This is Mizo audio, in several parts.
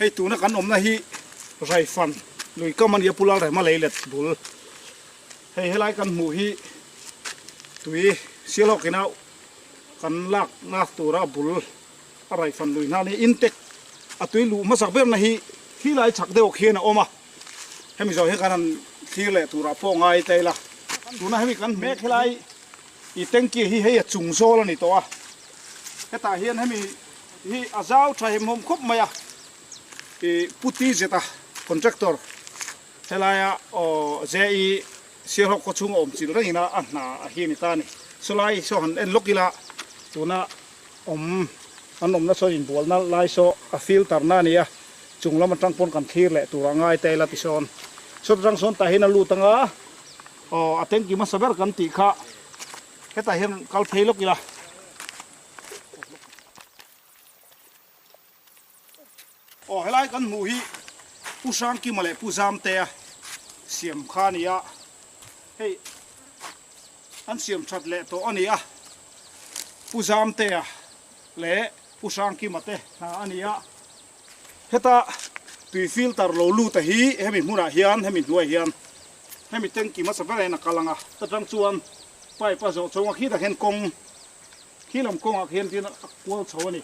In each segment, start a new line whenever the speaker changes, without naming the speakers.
Hei tuna kan awmna hi Raifan lui kam a nia Pu Lalrema lei let bul. Hei helai kan hmuh hi tui Sialhawk ina kan lakna tura bul a Raifan lui hna a ni. Intek a tui luh hmasak berna hi khi lai chhak deuh khian a awm a. Hemi zawh hi kan han thlir leh turah pawh ngai ta ila. Tuna hemi kan hmek helai i tanky hi hei a chung zawl a ni tawh a. Hetah hian hemi hi a zau tha hemhawm khawp mai a, i Pu Tizeta contractor helaia aw JE Sialhawk khaw chhunga awm chilh rengin a a hna a hi a ni ta a ni. Sawlai saw han en lawk ila tuna awm an awmna saw inbualna lai saw a filter na a ni a, chung lam atang pawn kan thlir leh tur a ngai ta ila tisawn sawt atang sawn tah hian a lut anga aw a tanky hmasa ber kan tih kha hetah hian kal phei lawk ila. Aw helai kan hmuh hi Pu Hrangkima leh Pu Zamtea siam kha a ni a, hei an siam that leh tawh a ni a, Pu Zamtea leh Pu Hrangkima te hna a ni a, heta tui filter lo lut a hi hemi hmunah hian hemi hnuaiah hian hemi tanky hmasa ber ain a kal ang a, ta tang chuan pipe a zawh chhawng a khitah hian kawng Khi lam kawngah khian tin a kual chho a ni.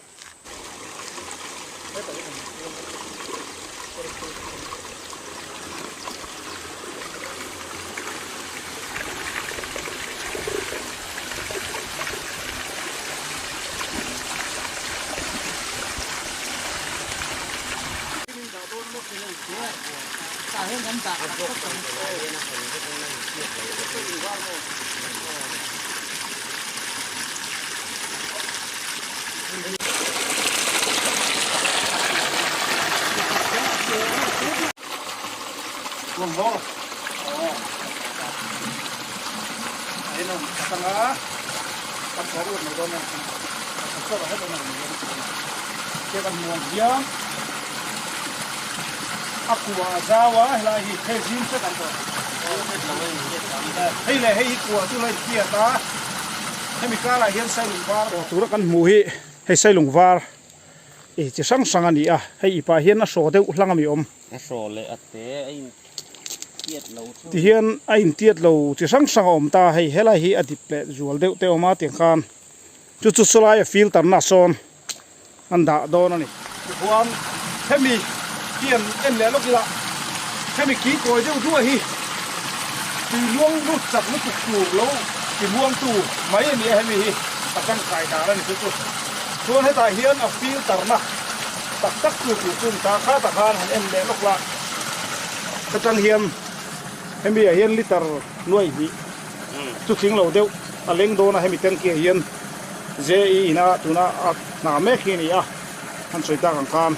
A kua a zau a helai hi hei zim hret ang tawh hei leh hei hi kua chu la intiat a hemi karah hian sailung var tura kan hmuh hi hei sailung var ih chi hrang hrang a ni a hei ipah hian a hraw deuh hlang a mi awm
a hraw leh a te a intiat lo
ti hian a intiat lo chi hrang hrang a awm ta hei helai hi a dip leh zual deuh te a awm a tiang khan chu chu sawlai a filter na sawn an dah dawn a ni. Tichuan hemi hi an en leh lawk ila, hemi ki kawi deuh duah hi tui luang lut chak lutuk tur lo ti muangtu mai a ni a, hemi hi a tangkai dan a ni chu chu. Chuan hetah hian a filter na tak tak tu tur chu ni ta, khatah khan han en leh lawk la, hetang hian hemi ah hian liter nuai hnih chu tling lo deuh a leng dawn a, hemi tanky ah hian. JE ina tuna a hna mek hi a ni a, an sawi tak ang khan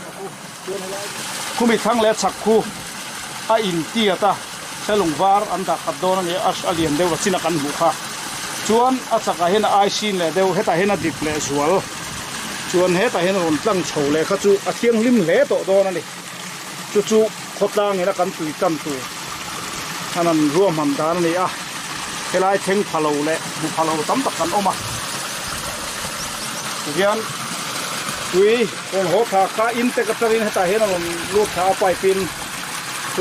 khumi thlang leh chhak khu a intiat a, thelung var an dah khat dawn a ni a, a lian deuh a chin a kan hmuh kha chuan a chakah hian a ai sin leh deuh hetah hian a dip leh zual chuan hetah hian a rawn tlang chho leh kha chu a thianghlim hle tawh dawn a ni chu chu khawtlang ina kan tui tan tur an an ruahman dan a ni a helai thleng pha lo leh hmu pha lo tam tak kan awm a tihian tui rawn haw thla kha in tek atangin hetah hian a rawn lut thla a pipe in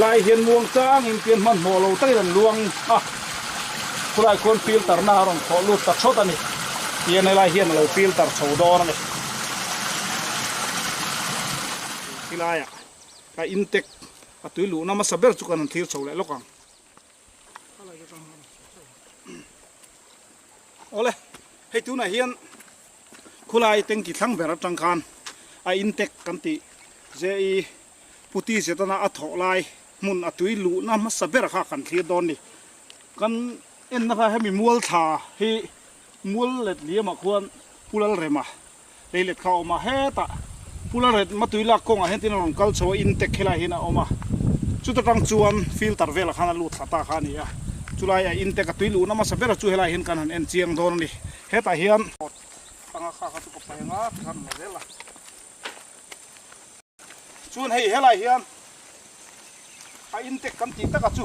lai hian muang changin pian hmanhmawh lo takin an luang a khulai khuan filter na a rawn khawh lut ta thawt a ni tihian helai hian a lo filter chho dawn a ni khilaiah a in tek a tui luhna hmasa ber chu kan han thlir chho leh lawk ang. Awle, hei tunah hian khulai tanky thlang ber atang khan a in tek kan tih JE Puti Zetana a thawh lai hmun a tui luhna hmasa ber kha kan thlir dawn ni. Kan enna kha hemi mual thla hi mual let liamah khuan Pu Lalrema Lei let kha a awm a, hetah Pula ret matui lak kawngah hian tin a rawn kal chho a, in tek helai hian a awm a, chuta tang chuan filter velah khan a lut thla ta kha a ni a, chulai a in tek a tui luhna hmasa ber chu helai hian kan han en chiang dawn a ni, hetah hian anga kha kha chu ka paih anga tikhan la zel a, chuan hei helai hian a in tek kan tih taka chu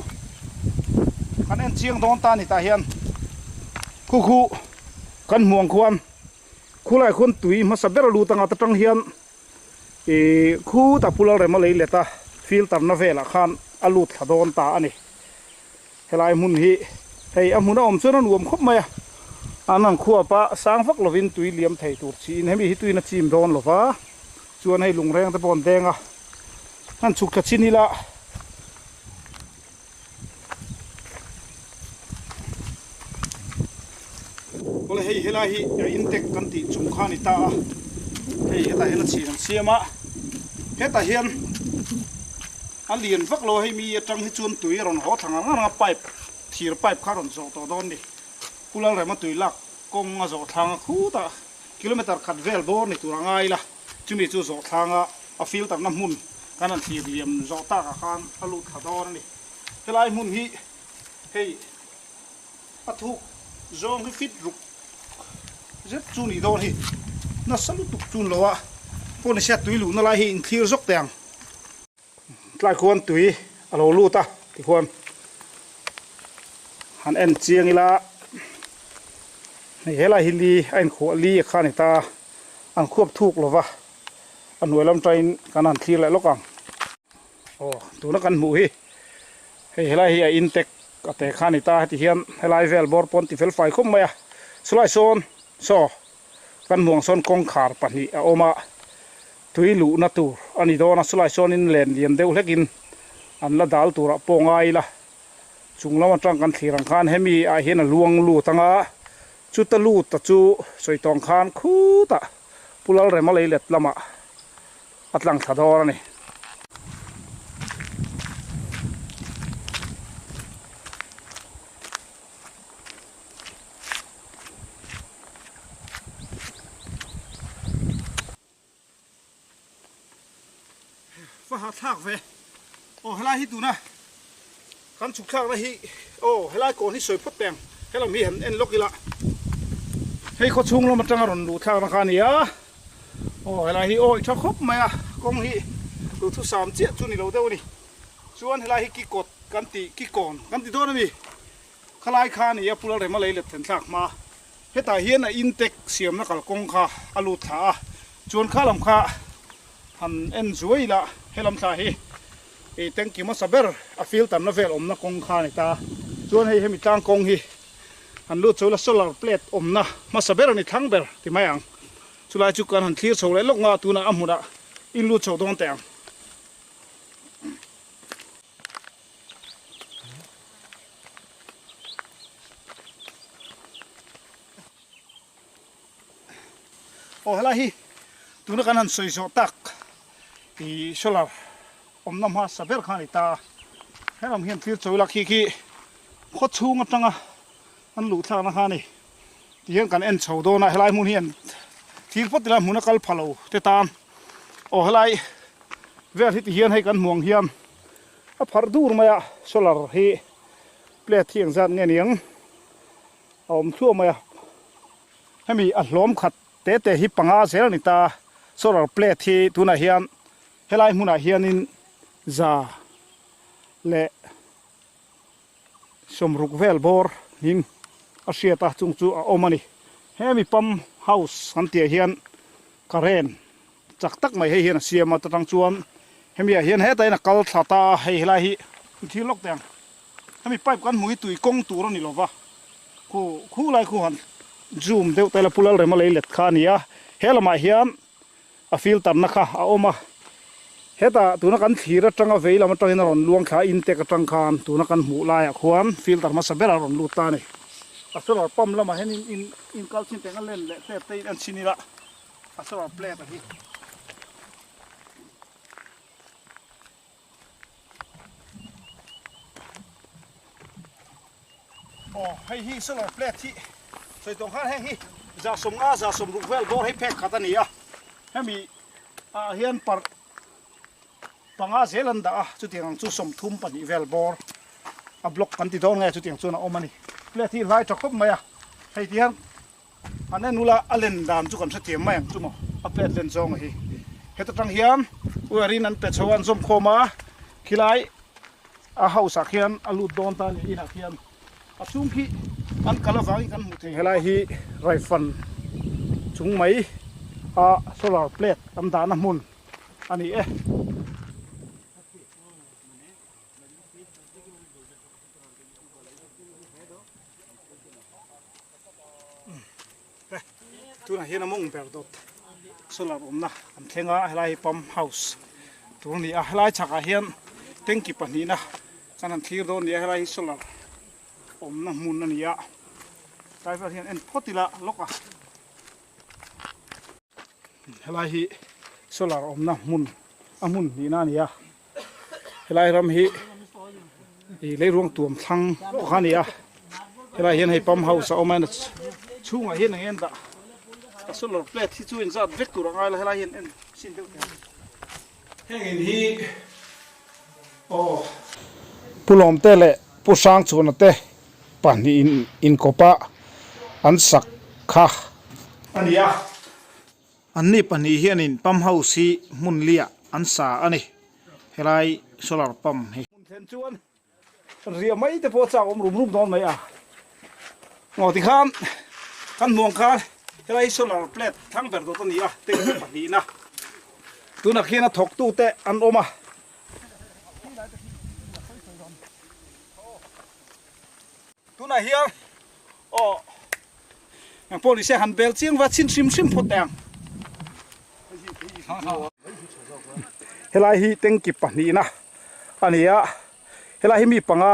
kan en chiang dawn ta a ni tah hian khu khu kan hmuh ang khuan. Khulai khuan tui hmasa ber a lut anga ta tang hian Ih khutah Pu Lalrema lei let a filter na velah khan a lut thla dawn ta a ni. Helai hmun hi hei a hmun a awm chuan a nuam khawp mai a, an han khuap a sang vak lovin tui liam thei tur chiin hemi hi tuin a chim dawn lo va, chuan hei lungreng te pawh an deng a, han chhuk thla chin ila. Awle hei helai hi a intek kan tih chung kha a ni ta a, hei hetah hian a chhin an siam a, hetah hian a lian vak lo a hei mi atang hi chuan tui a rawn haw thla ngar ngar ang a pipe thir pipe kha a rawn zawh tawh dawn a ni. Pu Lalrema tui lak kawng a zawh thlang a khutah kilometer khat vel bawr ni tur a ngai la. Chumi chu zawh thlanga a filter na hmun kan han thlir liam zawh takah khan a lut thla dawn a ni. Helai hmun hi hei a thuk zawng hi fit ruk zet chu nih dawn hi. Nasa lutuk chu ni lo a, pawh ni se tui luhna lai hi inthlir zawk teh ang. Tlai khuan tui a lo lut a tikhuan han en chiang ila hei helai hi li a inkhuah li a kha a ni ta an khuap thuk lova a hnuai lam tain kan han thlir leh lawk ang aw tuna kan hmuh hi hei helai hi a intek a te kha a ni ta heti hian helai vel bawr pawn ti fel fai khawp mai a chulai sawn saw kan hmuh ang sawn kawngkhar pahnih a awm a. Tui luhna tur a ni dawn a, chulai chuanin len lian deuh hlekin an la dal turah pawh ngai ila, chung lam atang kan thlir ang khan hemi ah hian a luang lut ang a, chuta lut ta chu sawi tawng khan khutah Pu Lalrema lei let lamah a tlang thla dawn a ni. Va ha thlak ve aw helai hi tuna kan chhuk thlak na hi aw helai kawn hi sawi phawt peng helam hi han en lawk ila hei khaw chhung lam atanga rawn luh thlak na kha a ni a aw helai hi awi tha khawp mai a kawng hi duhthusam chiah chu ni lo deuh a ni chuan helai hi kikawt kan tih kikawn kan ti dawn a mi khalai kha a ni a pul rem a lei let then thlak hma. Hetah hian a intek siamna kalkawng kha a lut thla a, chuan kha lam kha han en zuai ila helam thla hi ih tanki hmasa ber a filter na vel awmna kawng kha a ni ta. Chuan hei hemi tlang kawng hi han lut chho ila solar plate awmna hmasa ber a ni thlang ber ti mai ang. Chulai chu kan han thlir chho leh lawk nga tunah a hmunah in lut chho dawn teh ang. Aw helai hi tuna kan han sawi zawh tak ih solar awmna hmasa ber kha a ni ta a, helam hian thil chawi lak hi khi khaw chhung atanga an luh thlakna kha a ni tihian kan en chho dawn a helai hmun hi an thil phawt ila hmun a kal pha lo te tan aw helai vel hi tihian hei kan hmu ang hian a pharh dur mai a solar hi plate hi engzat nge niang a awm thluah mai a hemi a hlawm khat te te hi panga zel a ni ta solar plate hi tunah hian helai hmunah hianin za leh sawmruk vel bawr hming a hriat a chung chu a awm a ni hemi pump house kan tih ah hian current chak tak mai hei hian a siam a ta tang chuan hemi ah hian hetah hian a kal thla ta a hei helai hi thil lawk teh ang hemi pipe kan hmuh hi tui kawng tur a ni lova khu khu lai khu han zoom deuh ta ila Pu Lalrema lei let kha a ni a he lamah hian a filter na kha a awm a hetah tuna kan thlir atanga vei lam atangin a rawn luang thla a intake atang khan tuna kan hmuh laiah khuan filter hmasa ber a rawn lut ta a ni a solar pump lamah hian in in in kal chin teng a len leh tep te in en chhin ila a solar plate a hi. Aw hei hi solar plate hi sawi tawng khan heng hi 150 160 vel bawr hei phek khat a ni a hemi ah hian parh panga zel an dah a chutiang ang chu 32 vel bawr a block kan ti dawn nge chutiang chuan a awm a ni plate hi hlai tha khawp mai a hei ti hian An en ula a len dan chu kan hrethiam mai ang chu maw a plate len zawng a hi. Heta tang hian wire in an pe chho a an zawm khawm a khilai a house ah khian a lut dawn ta a ni inah khian a chhung khi an kal avangin kan hmuh thei. Helai hi raifan chung mai a solar plate an dahna hmun. a ni e. Tunah hian a mawng ber dawt solar awmna an thleng a helai hi pump house tur a ni a helai chhakah hian tanky pahnihna kan han thlir dawn a ni a helai hi solar awmna hmun a ni a tlai vel hian en phawt ila lawk a helai hi solar awmna hmun a hmun hnihna a ni a helai ram hi ih leiruang tuam thlang pawh kha a ni a helai hian hei pump house a awm a chhungah hian eng nge an dah a solar plate hi chu inzat vek tur a ngai lo helai hian en chin deuh teh ang heng in hi aw. Pu Lawmte leh Pu Hrangchhuana te pahnih in inkawp a an sak kha a ni a. Anni pahnih hianin pump house hi hmun liah an sa a ni, helai solar pump hi. Hmun thlen chuan riah mai te pawh chak awm rum rum dawn mai a. Ngaw tikhan kan hmuang khan helai solar plate thlang ber dawt a ni a, tank pahnihna tunah khian a thawktute an awm a. Tunah hian aw eng pawh nise han bel chiang va chhin hrim hrim phawt teh ang. Helai hi tanky pahnihna a ni a, helai hi mi panga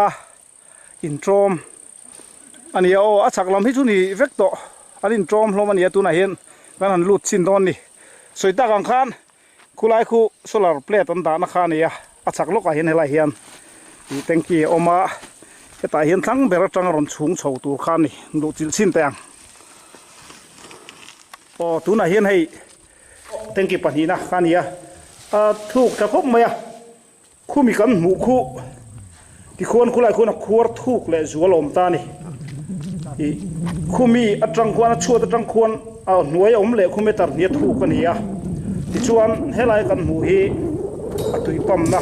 intawm a ni a aw a chhak lam hi chu ni vek tawh an intawm hlawm a ni a tunah hian kan han lut chhin dawn a ni. Sawi tak ang khan Khulai khu solar plate an dahna kha a ni a, a chhak lawkah hian helai hian ih tanky a awm a, hetah hian thlang ber atanga rawn chhung chho tur kha a ni, luh chilh chhin teh ang. Aw tunah hian hei tanky pahnihna kha a ni a, a thuk tha khawp mai a, khumi kan hmuh khu tikhuan khulai khuan a khuar thuk leh zual awm ta a ni, ih khumi atang khuan a chhuat atang khuan a hnuai a awm leh khu meter hnih a thuk a ni a, tichuan helai kan hmuh hi a tui pump na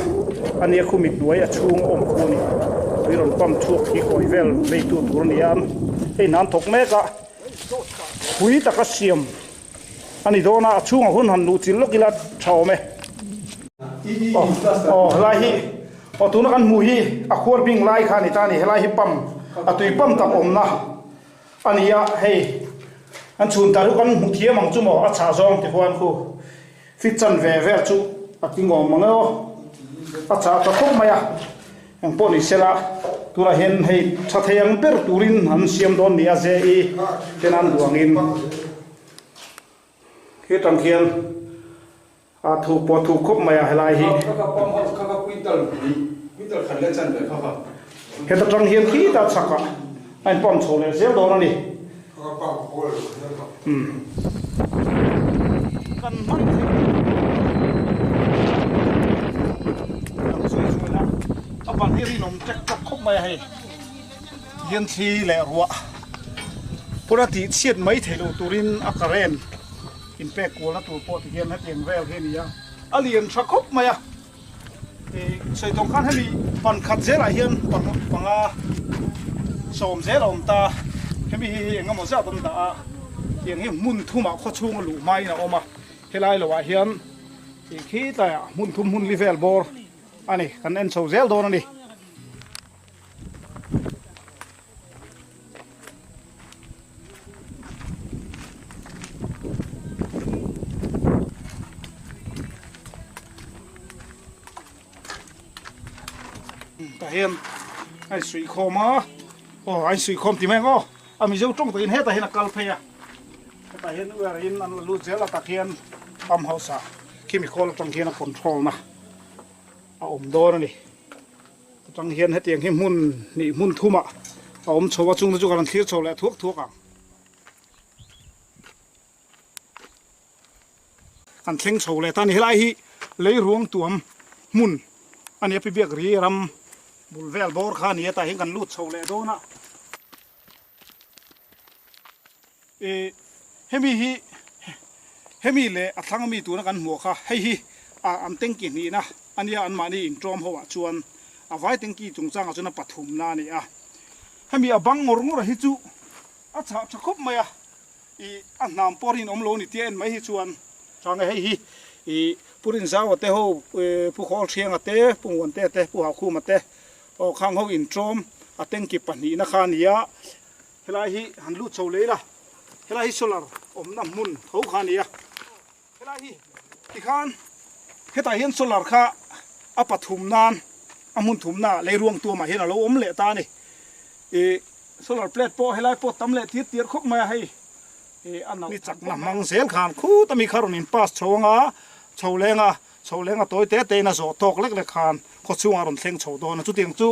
a nia khumi hnuai a chhung a awm khu a ni, tui rawn pump chhuak hi kawi vel vei tu tur a ni a, hei hna an thawk mek a, phui taka siam. A ni dawn a, a chhungah hun han luh chilh lawk ila tha awm e. Aw aw helai hi aw tuna kan hmuh hi a khuar bing lai kha a ni ta a ni, helai hi pump a tui pump tak awmna a ni a, hei an chhun tar hi kan hmu thiam ang chu maw a chhah zawng ti khuan khu fit chan ve vel chu a tling awm mang e aw a chhah ta khawp mai a. Eng pawh ni sela, tunah hian hei tha thei ang ber turin an siam dawn ni a, JE ten an duh angin khi atang khian a thuk pawh a thuk khawp mai a helai hi. Heta tang hian khita chhakah a in pump chho leh zel dawn a ni. Kan hman theih kan zui zui a, a ban hi rinawm tek tawk khawp mai a hei hian thli leh ruah pawh a tih chhiat mai theih loh turin a current inpek kualna tur pawh ti hian hetiang vel hi a ni a, a lian tha khawp mai a. Sawi tawng khan hemi pan khat zelah hian panga sawm zel a awm ta, hemi hi eng emaw zat an dah a, tiang hi hmun thumah khaw chhunga luh hmain a awm a, helai lohah hian tih khi tlaiah hmun thum hmun li vel bawr a ni, kan en chho zel dawn a ni. Tah hian a insuih khawm a aw a insuih khawm ti mai ang aw a mizo tawng takin hetah hian a kal phei a hetah hian uar in an la lut zel a tak hian pump house ah khimi khawl atang khian a control na a awm dawn a ni. Atang hian hetiang hi hmun hnih hmun thumah a awm chho a, chungte chu ka rawn thlir chho leh thuak thuak ang. Kan thleng chho leh ta a ni, helai hi lei ruang tuam hmun a ni a, pi biak ri ram bul vel bawr kha a ni a, tah hian kan lut chho leh dawn a. Ih hemi hi hemi leh a thlang ami tuna kan hmuh kha hei hi a an tanky hnihna a nia anmahni intawm ho ah chuan a vai tanky chungchangah chuan a pathumna a ni a hemi a bang ngawr ngawr hi chu a chhah tha khawp mai a ih a hnam pawh rinawm lo a ni tia en mai hi chuan chang e hei hi ih. Pu Rinzaua te ho, Pu Khawlhrianga te, Pu Nguantea te, Pu Haukhuma te aw khang ho intawm a tanki pahnihna kha a ni a. Helai hi han lut chho leh ila, helai hi solar awmna hmun tho kha a ni a. Helai hi tikhan hetah hian solar kha a pathum nan a hmun thumna leiruang tuamah hian a lo awm leh ta a ni. Ih solar plate pawh helai pawh tam leh tir tir khawp mai a hei ih a ni chakna hmang zel khan khut ami kha rawn in pass chho anga chho leng a chho leng a tawi te te in a zawh tawk lek lek khan khaw chhungah a rawn thleng chho dawn a chutiang chu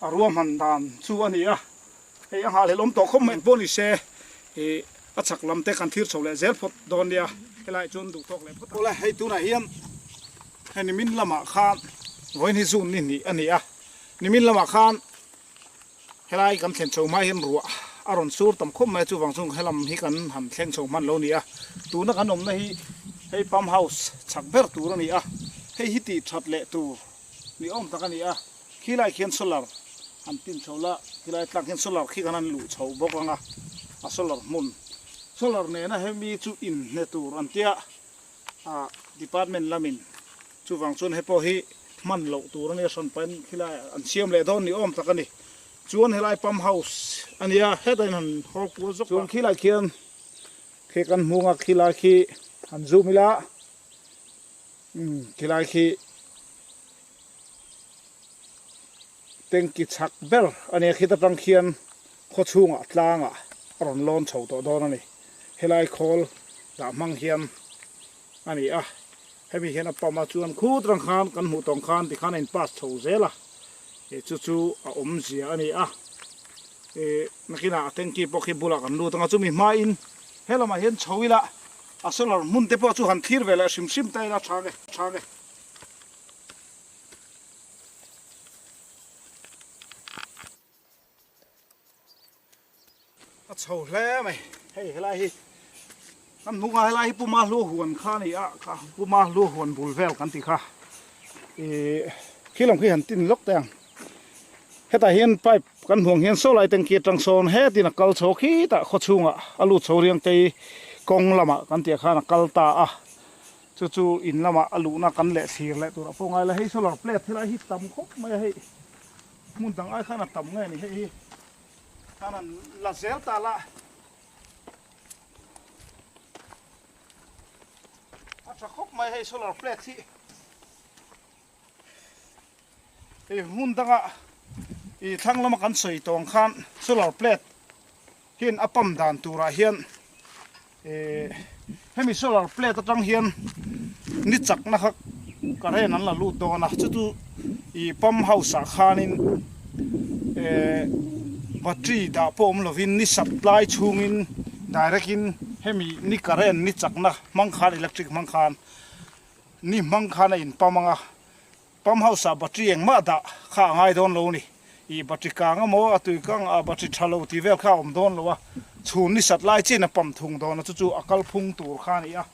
a ruahman dan chu a ni a. Hei a nghahhlelh awm tawh khawp mai pawh ni se ih a chhak lam te kan thlir chho leh zel phawt dawn nia helai chuan duh tawk leh phawt ang. Hei tunah hian hei nimin lamah khan vawiin hi June ni hnih a ni a, nimin lamah khan helai kan thlen chho hma hian ruah a rawn sur tam khawp mai a chuvang chuan helam hi kan han thleng chho hman lo a ni a, tuna kan awmna hi hei pump house chhak ber tur a ni a, hei hi tih that leh tur ni awm tak a ni a. Khilai khian solar an tin chho la, khilai tlang khian solar khi kan han luh chho bawk ang a, a solar hmun solar nena hemi chu inhne tur an tia ah department lamin chuvang chuan he pawh hi hman loh tur a nia hran pahin khilai an siam leh dawn ni awm tak a ni. Chuan helai pump house a nia hetah hian han hawl kual zawk a. Chuan khilai khian khi kan hmung a khilai khi han zoom ila umm khilai khi. Tanki chhak ber a nia khita tang khian khaw chhungah tlangah a rawn lawn chho tawh dawn a ni. Helai khawl dah hmang hian a ni a, hemi hian a pump a chuan khut rang khan kan hmuh tawng khan tikhan a in pass chho zel a, eh chu chu a awmzia a ni a. Eh nakinah a tanki pawh khi bulah kan lut ang a, chumi hmain helamah hian chho ila a solar hmun te pawh chu han thlir ve leh hrim hrim ta ila tha nge tha nge. A chho hle mai hei helai hi kan hnung a helai hi puma hlu huan kha a ni a kha puma hlu huan bul vel kan tih kha ih khi lam khi han tin lawk teh ang hetah hian pipe kan hmuh ang hian saw lai tanki atang sawn hetin a kal chho khitah khaw chhungah a lut chho riang te hi kawng lamah kan tih ah khan a kal ta a. Chu chu in lamah a luhna kan leh thlir leh tur a pawh ngai la, hei solar plate helai hi tam khawp mai a hei hmun dang ai khan a tam nge ni hei hi khan an la zel ta la a tha khawp mai hei solar plate hi hei hmun danga ih thlang lama kan sawi tawng khan solar plate hian a pump dan turah hian eh hemi solar plate atang hian ni chakna kha current an la lut dawn a chu chu ih pump house ah khanin eh battery dah pawh awm lovin ni supply chhungin direct in hemi ni current ni chakna hmang khan electric hmang khan ni hmang khan a in pump ang a. Pump house ah battery engmah dah kha a ngai dawn lo a ni. Ih battery kang emaw a tui kang ah battery tha lo tih vel kha a awm dawn lo a, chhun ni sat lai chian a pump thung dawn a, chu chu a kal phung tur kha a ni a.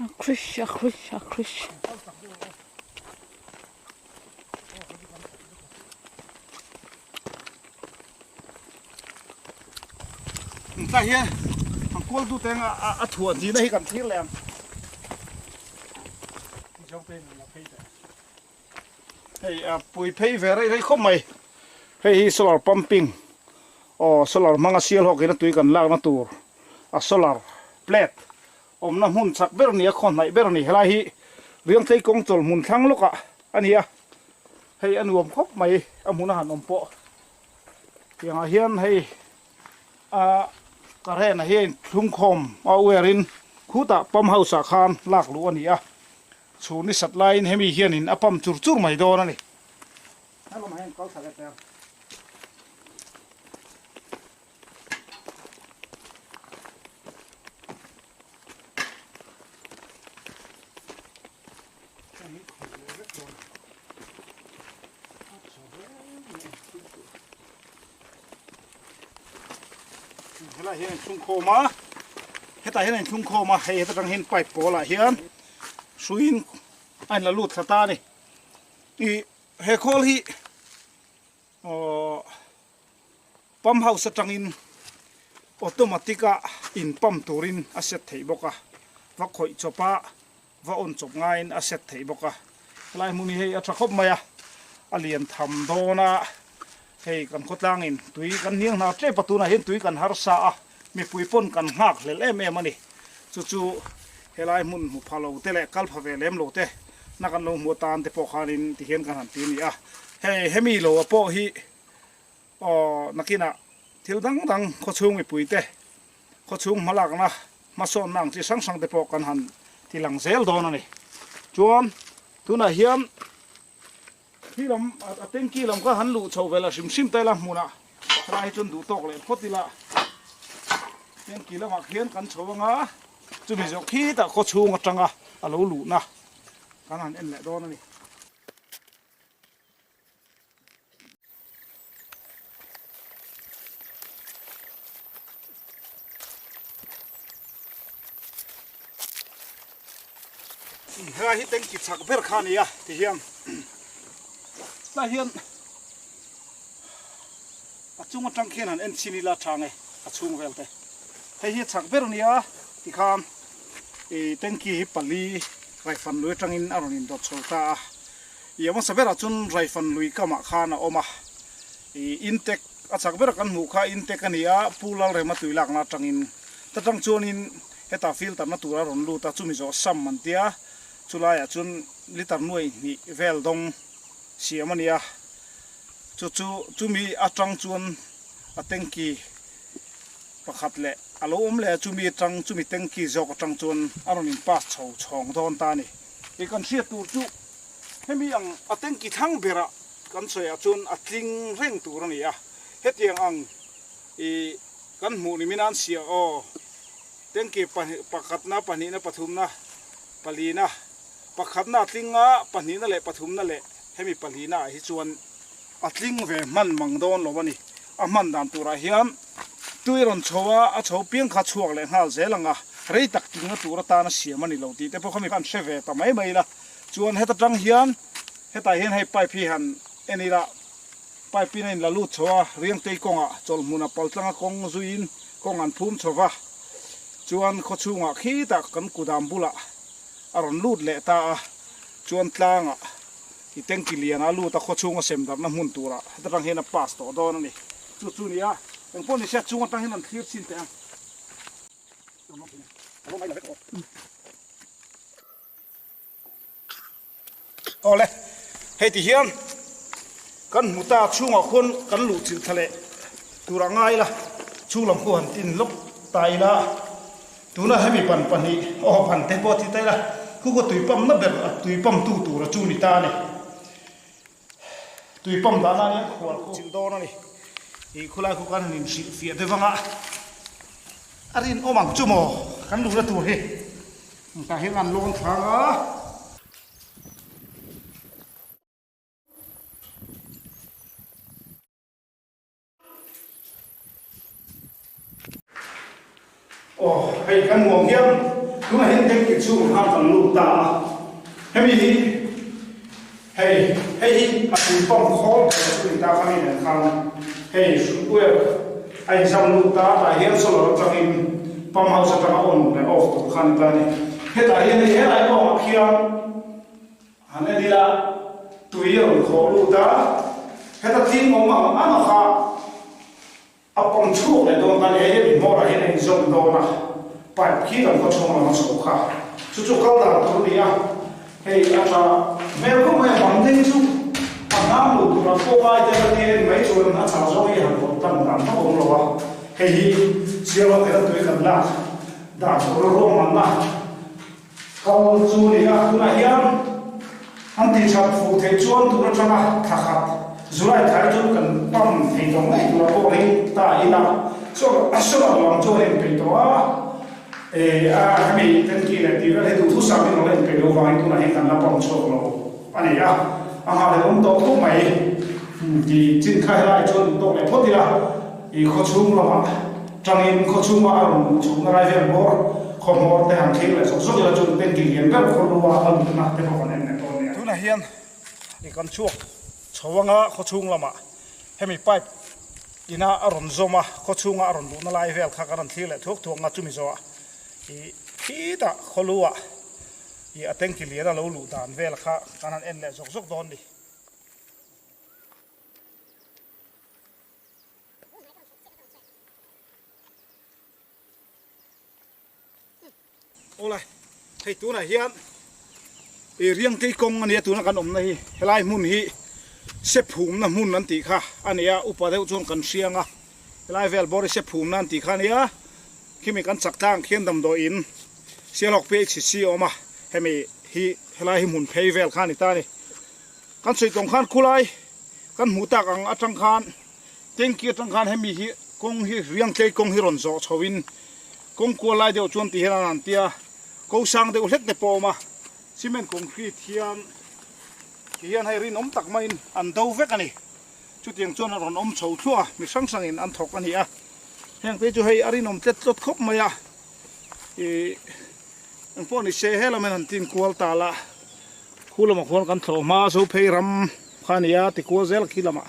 A khrish a khrish a khrish.
Tlai hian an kual tu te a thuah zina hi kan thlir leh ang. Hei a pui phei ve rei rei khawp mai. Hei hi solar pumping aw solar hmanga sial hawk in a tui kan lakna tur a solar plate awmna hmun chak ber a ni a khaw hnaih ber a ni. Helai hi Riangtlei kawng chawl hmun thlang lawkah a ni a. Hei a nuam khawp mai a hmun a han awm pawh. Tiangah hian hei a current ah hian thlungkhawm a wire in khutah pump house ah khan lak luh a ni a, chhun ni sat laiin hemi hianin a pump chur chur mai dawn a ni. Helamah hian kal thla leh teh ang. Helai hian an thlung khawm a hetah hian an thlung khawm a hei heta tang hian pipe pawl ah hian hruiin a in la lut thla ta a ni ih he khawl hi aww. Pump house atangin automatic a in pump turin a set theih bawk a, va khawih chawp a, va on chawp ngaiin a set theih bawk a. Helai hmun hi hei a tha khawp mai a, a lian tham dawn a, hei kan khawtlangin tui kan hniang hna tep a, tunah hian tui kan harsa a, mipui pawn kan nghak hlel em em a ni. Chu chu helai hmun hmu pha lo te leh kal pha ve lem lo te na kan lo hmu atan te pawh khanin tihian kan han ti a ni a. Hei hemi lo a pawh hi Aw, nakinah thil dang dang khawchhung mipuite, khawchhung hmalakna, hmasawnna ang chi hrang hrang te pawh kan han ti lang zel dawn a ni. Chuan tunah hian khi lam a tanky lam kha han luh chho vel a hrim hrim ta ila hmunah helai hi chuan duh tawk leh phawt ila tanky lamah khian kan chho anga chumi zawh khitah khawchhung atanga a lo luhna kan han en leh dawn a ni. Helai hi tanky chak ber kha a ni a ti hian tlai hian a chung atang khian han en chhin ila tha nge a chhung vel te hei hi a chak ber a ni a tikhan ih tanky hi pali raifan lui atangin a rawn indawt chho ta a. I a hmasa berah chuan Raifan lui kamah khan a awm a, i intek a chak bera kan hmuh kha intek a ni a, Pu Lalrema tui lakna atangin ta tang chuanin heta filter na tur a rawn lut a, chumi zawh sam an tia, chulaiah chuan litre nuai hnih vel dawng siam a ni a, chu chu chumi atang chuan a tanky pakhat leh a lo awm leh a, chumi atang chumi tanky zawk atang chuan a rawn in pass chho chhawng dawn ta a ni. I kan hriat tur chu hemi ang a tanky thlang berah kan sawiah chuan a tling reng tur a ni a, hetiang ang i kan hmuh ni min an siah aw, tanky pahnih pakhatna pahnihna pathumna palina pakhatna a tling a pahnihna leh pathumna leh hemi palina ah hi chuan a tling ve hman mang dawn lo a ni, a hman dan turah hian tui rawn chho a, a chho piang kha chhuak leh nghal zel ang a, rei tak tlingna tur atana siam a ni lo tih te pawh kha mi khan hre ve ta mai mai ila. Chuan heta tang hian hetah hian hei pipe hi han en ila, pipe in a inla lut chho a, Riangtei kawngah chawlhmuna paltlanga kawng zuiin kawng an phum chho va, chuan khawchhungah khitah kan kudam bulah a rawn lut leh ta a, chuan tlangah i tanky lian a lut a khawchhunga sem darhna hmun turah heta tang hian a pass tawh dawn a ni. Chu chu nia, engpawh ni se a chung atang hian an thlir chin teh ang. Awle, hei ti hian kan hmu ta chhungah khuan kan luh chilh thla leh tur a ngai la, chhung lam khu han tin lawk ta ila, tuna hemi ban pahnih aw ban te pawh a ti ta ila, khu khaw tui pump na ber a tui pump tu tur a chu ni ta a ni. Tui pump dahna ania khual khu chilh dawn a ni. Ih khulai khu kan han inhrilh fiah deuh anga a rinawm ang chu maw kan luhna tur hi. Tah hian an lawn thlang a. Aw hei kan nuam hian tunah hian tanky chhungah khan kan lut ta a, hemi hi hei hei hi a tui pump khawl ber chu ni ta kha mi nen khan hei hrutware a inzam lut ta tah hian solar atangin pump house atanga on leh off tur kha a ni ta a ni. Hetah hian hei helai kawngah khian Han en ila, tui a rawn khawh lut a, heta tling awm ang ang a kha a pawm chhuak leh dawn ta hle, hemi hmawrah hian a inzawm dawn a, pipe khi kan khaw chhung lam a chho kha, chu chu kal dan tur a ni a, hei a tha hmel khawp mai a, bang te hi chu a hnam lo tur a pawh ngai te ka tia en mai chuan a chhah zawng hi han vawt tan dan vak awm lo a, hei hi siam a kela tui kan lak dan tur a ruahmanna. Kal chu ni a, tunah hian an tih that fuh theih chuan tun atanga thla khat July thla hi chuan kan pam thei tawh ngei tur a pawh hi ta ila chuan a solar lam chuan a inpeih tawh a, eh a hemi tanky leh tih vel hi duhthusam in rawn inpeih loh vangin tunah hian kan la pam chhuak lo a ni a, a nghahhlelh awm tawh khawp mai tih chin kha helai chuan duh tawk leh phawt ila i khawchhung lamah. Tangin khaw chhunga a rawn luh chhukna lai vel bawr khaw hmawr te han thlir leh zawk zawk ila chuan tanky lian ber khaw lua a luhna te pawh kan en leh dawn nia. Tunah hian i kan chhuak chho anga khaw chhung lamah hemi pipe Ina a rawn zawm a, khaw chhunga a rawn luhna lai vel kha kan rawn thlir leh thuak thuak nga chumi zawhah ih khitah khawluah ih a tanki lian a lo luh dan vel kha kan han en leh zawk zawk dawn ni. Awle, hei tunah hian ih Riangtei kawng a nia tuna kan awmna hi helai hmun hi Sephumna hmun an tih kha a nia upa deuh chuan kan hriang a helai vel bawr hi Sephumna an tih kha a nia khimi kan chak tlang khian damdawiin Sialhawk PHC a awm a hemi hi helai hi hmun phei vel kha a ni ta a ni kan sawi tawng khan khulai kan hmuh tak ang atang khan Tanky atang khan hemi hi kawng hi Riangtlei kawng hi rawn zawh chho in kawng kual lai deuh chuan ti hian an han tia ko sang deuh hlek te pawh a awm a cement concrete hian ti hian hei rinawm tak maiin an do vek a ni chutiang chuan a rawn awm chho thluah a mi hrang hrangin an thawk a ni a heng te chu hei a rinawm tlet tlawt khawp mai a ih engpawh ni se helam hian han tin kual ta la. Khu lamah khuan kan thlawh hma Zophei ram kha a ni a tikual zel khi lamah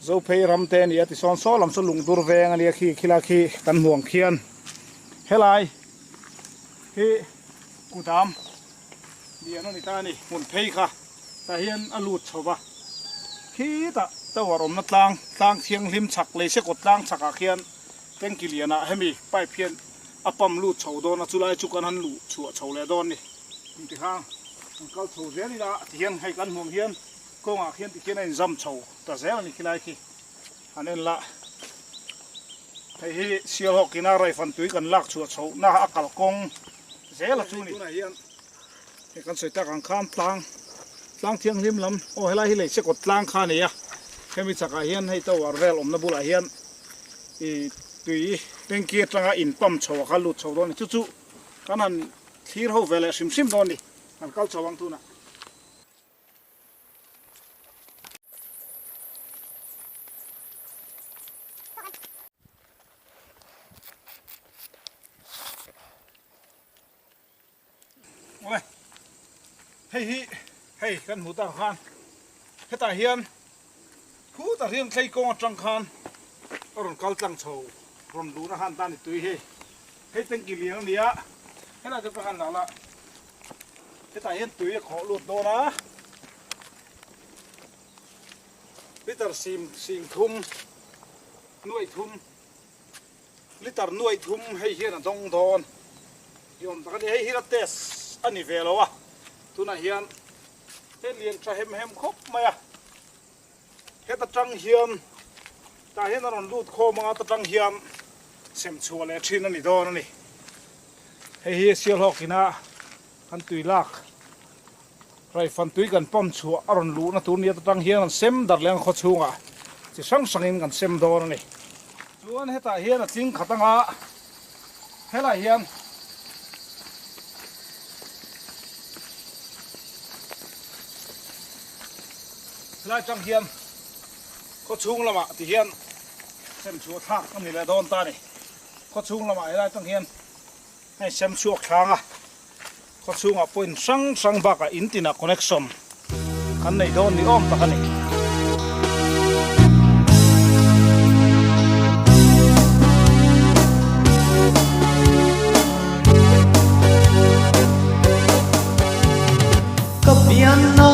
Zophei ram te a ni a tisawn saw lam saw lungdur veng a nia khi khilai khi kan hmuh ang khian helai hi kudam lian a ni ta a ni hmun phei kha tah hian a lut chho va khitah tower awmna tlang tlang thianghlim chhak lei sekawt tlang chhakah khian tanki lianah hemi pipe hian a pump lut chho dawn a chulai chu kan han luh chhuah chho leh dawn a ni. Kum ti khang an kal chho zel ila ti hian hei kan hmuh ang hian kawngah khian ti khian a inzam chho ta zel a ni khilai khi han en la hei hi Sialhawk ina raifan tui kan lak chhuah chho na a kal kawng zel a chu ni. Tunah hian hei kan sawi tak ang khan tlang tlang thianghlim lam aw helai hi lei sekawt tlang kha a ni a hemi chakah hian hei tower vel awmna bulah hian ih tui tanky atanga in pump chho a kha lut chho dawn a ni chu chu kan han thlir ho ve leh hrim hrim dawn a ni kan kal chho ang tunah. Awle hei hi hei kan hmuh tak khan hetah hian khutah hian thlei kawng atang khan a rawn kal tlang chho rawn luhna khan tan ni tui hei hei tanki lian a ni a helai te pawh khan lah la hetah hian tui a khawh lut dawn a liter sim sing thum nuaih thum. Liter nuaih thum hei hian a dawng dawn ni awm tak a ni. Hei hi la test a ni ve lo a, tunah hian hei lian tha hem hem khawp mai a, heta tang hian tah hian a rawn lut khawm anga ta tang hian sem chhuah leh thin a ni dawn a ni. Hei hi Sialhawk ina kan tui lak Raifan tui kan pump chhuah a rawn luhna tur nia ta tang hian an sem dar leh ang khaw chhungah chi hrang hrangin kan sem dawn a ni. Chuan hetah hian a tling khat anga helaiah hian helai tang hian khaw chhung lamah ti hian sem chhuah thlak a ni leh dawn ta a ni. Khaw chhung lamah helai tang hian Hei sem chhuak thlang a, khaw chhungah point hrang hrang bakah in tinah connection kan nei dawn ni awm tak a ni.
Ka pianna.